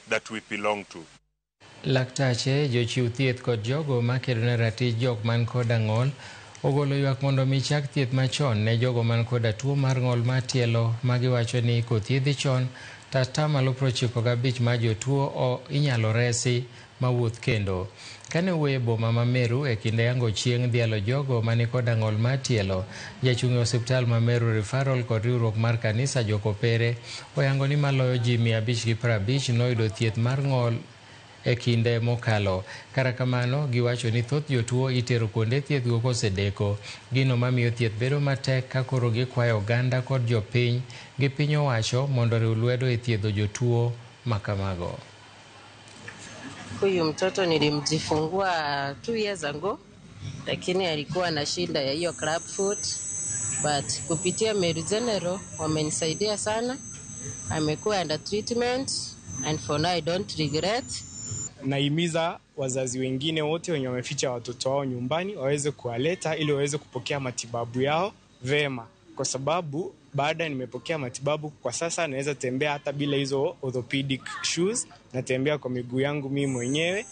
That we belong to. Laktache, jochiw thieth kod jogo makedo ne ratich jok man koda ng'ol ogolo ywak mondo mi chak thieth machon ne jogo man koda tuo mar ng'ol mar tielo, magiwacho ni kothiedhi chon to 95% mar jotuo o inyalo resi mawuoth kendo. Kane owuoyo e boma ma Meru e kinde yango chieng' dhialo jogo mani koda ng'ol mar tielo, jachung' e osiptal ma Meru Referral kod riwruok mar kanisa Jokopere oyango ni maloyo ji 550 noyudo thieth mar ng'ol e kinde mokalo. Kata kamano, giwacho ni thoth jotuo itero kuonde thieth go kosedeko, gino mamiyo thieth bedo matek, ka koro gikwayo oganda kod jopiny gi piny owacho mondo oriw lwedo e thiedho jotuo makamago. Huyu mtoto nilimjifungua 2 years ago, lakini alikuwa na shida ya hiyo club foot, but kupitia Meru General wamenisaidia sana. Amekuwa under treatment and for now I don't regret. Nahimiza wazazi wengine wote wenye wameficha watoto wao nyumbani waweze kuwaleta ili waweze kupokea matibabu yao vema, kwa sababu baada nimepokea matibabu kwa sasa naweza tembea hata bila hizo orthopedic shoes, natembea kwa miguu yangu mimi mwenyewe.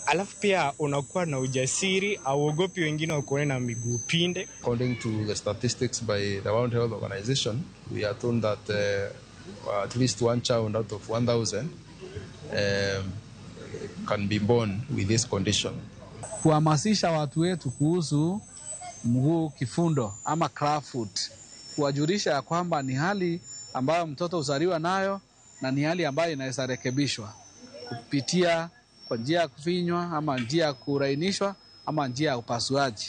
Alafu pia unakuwa na ujasiri, auogopi wengine wakuone na miguu pinde. According to the statistics by the World Health Organization, we are told that at least one child out of 1,000 can be born with this condition. Kuhamasisha watu wetu kuhusu mguu kifundo ama clubfoot, kuwajulisha ya kwamba ni hali ambayo mtoto huzaliwa nayo na ni hali ambayo inaweza rekebishwa kupitia kwa njia ya kufinywa ama njia ya kulainishwa ama njia ya upasuaji.